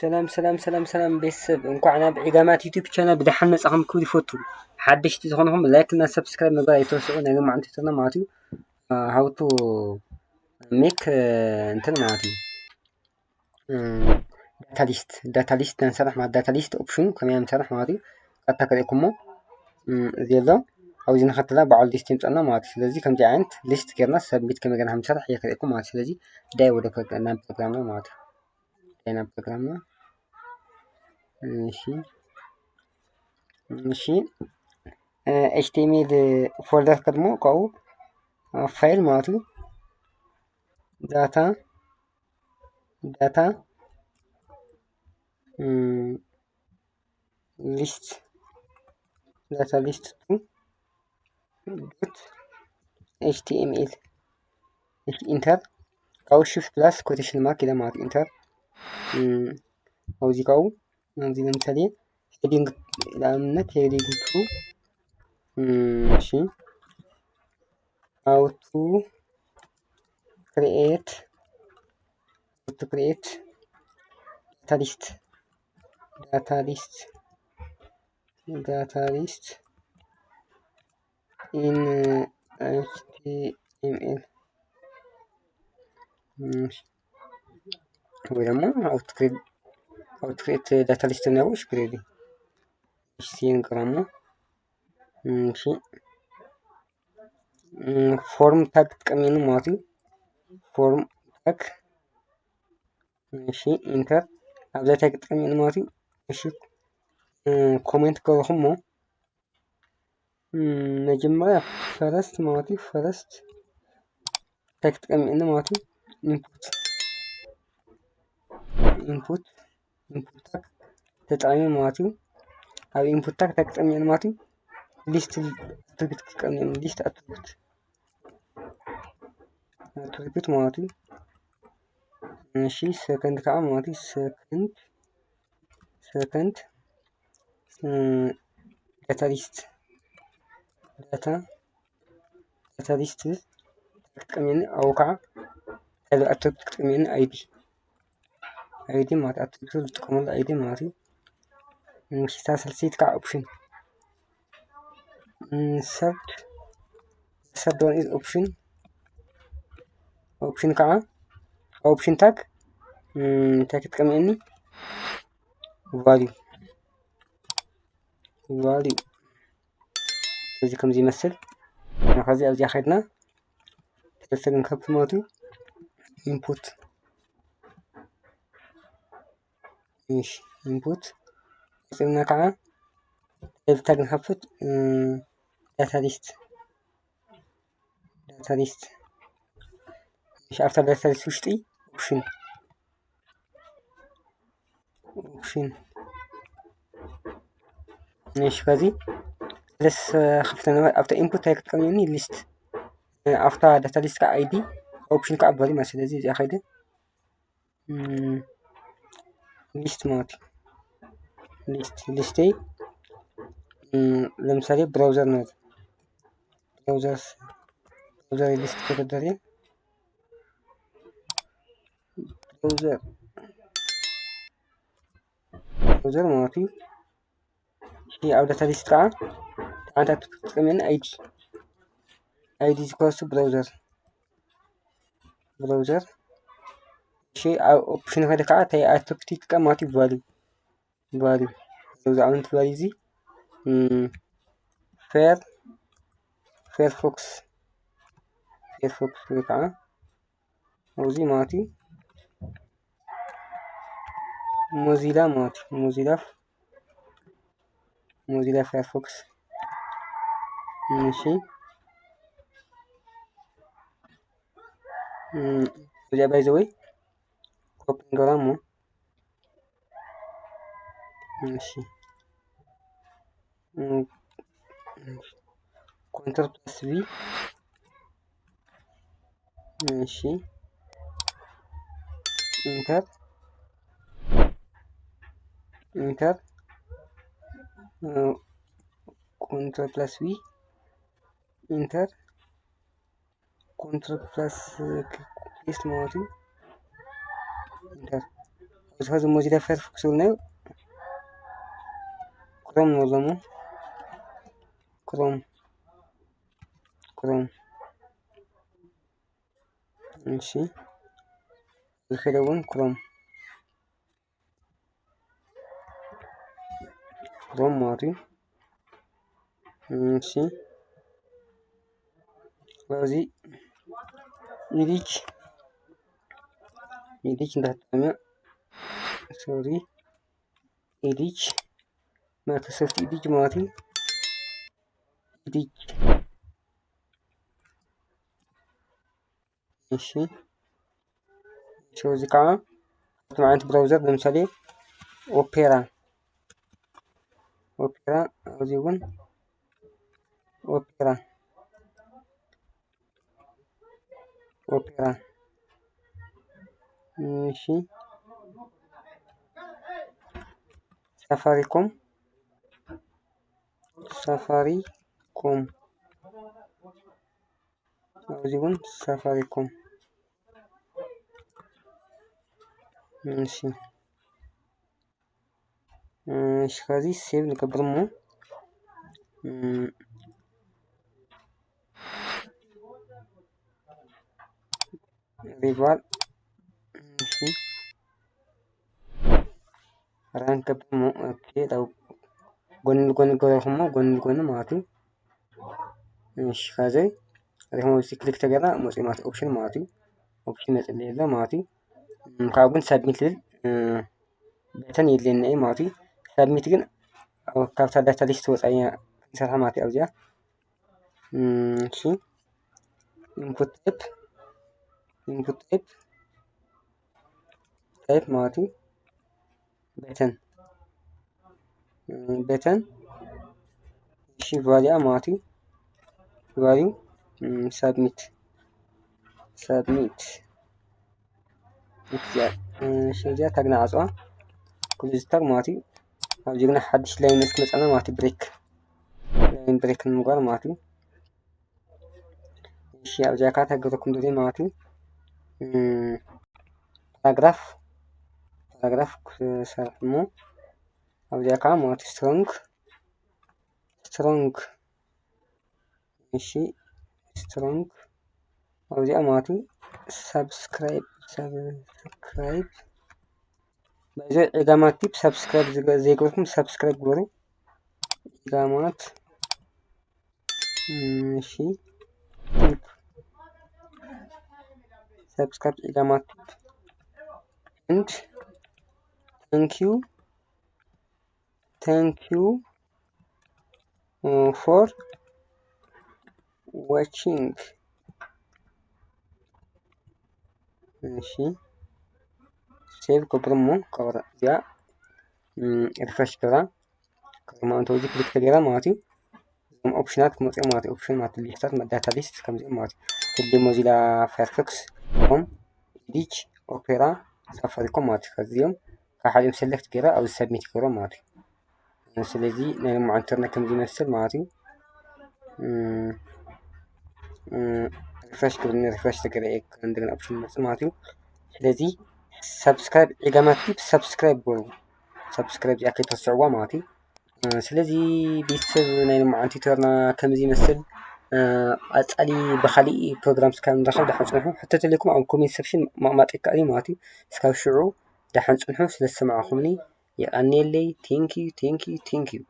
ሰላም ሰላም ሰላም ሰላም ቤተሰብ፣ እንኳዕ ናብ ዒጋማት ዩቲዩብ ቻናል ብደሓን መጻኹም ክብል ይፈቱ። ሓደሽቲ ዝኾንኹም ላይክ እና ሰብስክራይብ ምግባር ኣይትረስዑ። ናይ ሎማዓንቲ ትምህርትና ማለት እዩ፣ how to make እንትን ማለት እዩ፣ data list data list ንሰርሕ ማለት data list ኦፕሽኑ ከመይ ንሰርሕ ማለት እዩ። ቀጥታ ከርእየኩሞ እዚ ኣሎ ኣብዚ ንኸተላ በዓል ሊስት ይምፀና ማለት እዩ። ስለዚ ከምዚ ዓይነት ሊስት ጌርና ሰብሚት ከመይ ጌርና ንሰርሕ እየ ከርእየኩም ማለት እዩ። ስለዚ ዳይ ወደ ፕሮግራም ማለት እዩ። ዳይ ናብ ፕሮግራምና። እሺ እሺ፣ ኤች ቲ ኤም ኤል ፎልደር ከድሞ ካብኡ ፋይል ማለት እዩ። ዳታ ዳታ ሊስት ዳታ ሊስት ቱ ዶት ኤች ቲ ኤም ኤል። ኢንተር ካብኡ ሽፍት ፕላስ ኮቴሽን ማርክ ኢለ ማለት ኢንተር። ኣብዚ ካብኡ ኣብዚ ለምሳሌ ሄዲንግ ንኣብነት ሄዲንግ ቱ እሺ፣ how to create to create data list data list data list in ኤች ቲ ኤም ኤል ወይ ደግሞ how to create data list ነው ሽግር የለም። እሺ ንቀራማ እሺ ፎርም ታግ ትጥቀሚኒ ማለት እዩ። ፎርም ታግ እሺ ኢንተር ኣብዛ ታግ ትጥቀሚኒ ማለት እዩ። እሺ ኮሜንት ከለኹሞ መጀመርያ ፈረስት ማለት እዩ። ፈረስት ታግ ትጥቀሚኒ ማለት እዩ። ኢንፑት ኢንፑት ኢንፑት ታግ ተጠቂሚ ማለት እዩ። ኣብ ኢንፑት ታግ ተጠቂሚ ማለት እዩ። ሊስት ኣትሪቢዩት ክጥቀም ሊስት ኣትሪቢዩት ኣትሪቢዩት ማለት እዩ። እሺ ሰከንድ ከዓ ማለት እዩ። ሰከንድ ሰከንድ ዳታ ሊስት ዳታ ዳታ ሊስት ክትጥቀመኒ ኣብኡ ከዓ ካልእ ኣትሪቢዩት ክትጥቀመኒ ኣይዲ ኣይዲ ማለት ኣትሪቢዩት ዝጥቀመሉ ኣይዲ ማለት እዩ። እሺ ሳልሰይቲ ከዓ ኦፕሽን ሰርድ ሰርድ ዋን ኢዝ ኦፕሽን ኦፕሽን ከዓ ኦፕሽን ታግ እንታይ ክትቀምየኒ ቫልዩ ቫልዩ እዚ ከምዚ ይመስል። ከዚ ኣብዚኣ ከድና ሰለስተ ክንከፍት ማለት እዩ። ኢንፑት እሺ ኢንፑት ቀፂልና ከዓ ዳታ ክንከፍት ዳታ ሊስት ዳታ ሊስት እሺ ኣብታ ዳታ ሊስት ውሽጢ ኦፕሽን ኦፕሽን እሺ ከዚ ስለስ ክፍተ ነበር ኣብታ ኢንፑት እንታይ ክትቀምየኒ ሊስት ኣብታ ዳታ ሊስት ከዓ ኣይዲ ኦፕሽን ከዓ ቫልዩ ማለት ስለዚ እዚኣ ከይደ ሊስት ማለት ሊስት ሊስቴ ለምሳሌ ብራውዘር ነው። ብራውዘር ብራውዘር ሊስት ከተደርየ ብራውዘር ብራውዘር ማለት እዩ። እሺ ኣብ ዳታ ሊስት ከዓ ሓንቲ ኣትሪቢዩት ትጥቀመኒ ኣይዲ ኣይዲ ዝኮሱ ብራውዘር ብራውዘር እሺ ኣብ ኦፕሽን ከደ ከዓ እንታይ ኣትሪቢዩት ይጥቀም ማለት እዩ። ቫልዩ ቫልዩ እዚ ኣብነት ቫልዩ እዚ ፌር ፌርፎክስ ፌርፎክስ ወይ ከዓ ኣብዚ ማለት እዩ ሞዚላ ማለት እዩ ሞዚላ ሞዚላ ፋየርፎክስ እሺ እዚኣ ባይ ዘ ወይ ኮፒ ንገብራ እሞ እሺ ኮንትሮል ፕላስ ቪ እሺ ኢንተር ኢንተር ኮንትሮል ፕላስ ቪ ኢንተር ኮንትሮል ፕላስ ፔስት ማለት እዩ። ኢንተር እዚ ኸዚ ሞዚላ ፋየርፎክስ ዝብልናዮ ክሮም ንብሎ እሞ ክሮም ክሮም እሺ ዝኸደ እውን ክሮም ክሮም ማለት እዩ። እሺ እዚ ኢዲች ኢዲች እንዳተጠቀመ ሶሪ ኢዲች ማይክሮሶፍት ኢዲች ማለት እዩ። ኢዲች እሺ እዚ ከዓ ካብቶም ዓይነት ብራውዘር ለምሳሌ ኦፔራ ኦፔራ ኣብዚ እውን ኦፔራ ኦፔራ እሺ ሳፋሪኮም ሳፋሪኮም ኣብዚ እውን ሳፋሪኮም እሺ እሺ ከዚ ሴቭ ንገብር እሞ ሪቫል እሺ ራን ገብር እሞ ኦኬ ጎን ንጎን ገበርኩሞ ጎን ንጎን ማለት እዩ። እሺ ከዚ ሪሞት ክሊክ ተገራ መፅእ ማለት ኦፕሽን ማለት እዩ። ኦፕሽን መፅእ የለ ማለት እዩ። ካብኡ ግን ሳብሚት ልብል በተን የድልየና እዩ ማለት እዩ። ሳብሚት ግን ካብታ ዳታ ሊስት ወፃኢ ክንሰርሓ ማለት እዩ። ኣብዚኣ እሺ ኢንፑት ታይፕ ኢንፑት ታይፕ ታይፕ ማለት እዩ። በተን በተን እሺ ቫሊያ ማለት እዩ። ቫሊዩ ሳብሚት ሳብሚት እዚኣ እሺ እዚኣ ታግና ዓፅዋ ክሉዝ ታግ ማለት እዩ። ኣብዚ ግና ሓድሽ ላይን እስክመፀና ማለት እዩ። ብሬክ ላይን ብሬክ ንምግባር ማለት እዩ። እሺ ኣብዚኣ ከዓ ታገረኩም ዶ ማለት እዩ። ፓራግራፍ ፓራግራፍ ክሰርሕ እሞ ኣብዚኣ ከዓ ማለት ስትሮንግ ስትሮንግ እሺ ስትሮንግ ኣብዚኣ ማለት ሳብስክራይብ ሳብስክራይብ በዚ ዒጋማት ቲፕ ሳብስክራይብ ዘይገበርኩም ሳብስክራይብ ግበሩ። ዒጋማት እሺ ቲፕ ሳብስክራይብ ዒጋማት ቲፕ and thank you thank you for watching እሺ ሴቭ ገብር እሞ ካብራ እዚኣ ሪፍሬሽ ገብራ ከማንቶ እዚ ክሊክ ተገይራ ማለት እዩ። እዞም ኦፕሽናት ክመፅኡ ማለት እዩ። ኦፕሽን ማለት ሊስታት መዳታ ሊስት ከምዚኦም ማለት እዩ። ክሊ ሞዚላ ፋየርፎክስ ኮም ኢዲች ኦፔራ ሳፋሪኮም ማለት እዩ። ከዚኦም ካብ ሓዲኦም ሰሌክት ገይራ ኣብዚ ሰብሚት ገይሮም ማለት እዩ። ስለዚ ናይ ሎማዓንቲ ቱርና ከም ዝመስል ማለት እዩ። ሪፍሬሽ ክብል ሪፍሬሽ ተገይረ እንደገና ኦፕሽን መፅእ ማለት እዩ። ስለዚ ሳብስክራይብ ዒጋማት ቲፕ ሳብስክራይብ በሉ። ሳብስክራይብ እዚኣ ከይትረስዕዋ ማለት እዩ። ስለዚ ቤተሰብ ናይ ሎማዓንቲ ቱርና ከምዚ ይመስል። ኣጻሊ ብኻሊእ ፕሮግራም እስካብ ንራኸብ ደሓን ጽንሑ። ሕቶ ተልኩም ኣብ ኮሜንት ሴክሽን ማቕማጥ ይከኣል እዩ ማለት እዩ። እስካብ ሽዑ ደሓን ጽንሑ። ስለ ዝሰማዕኹምኒ የቐንየለይ። Thank you thank you thank you።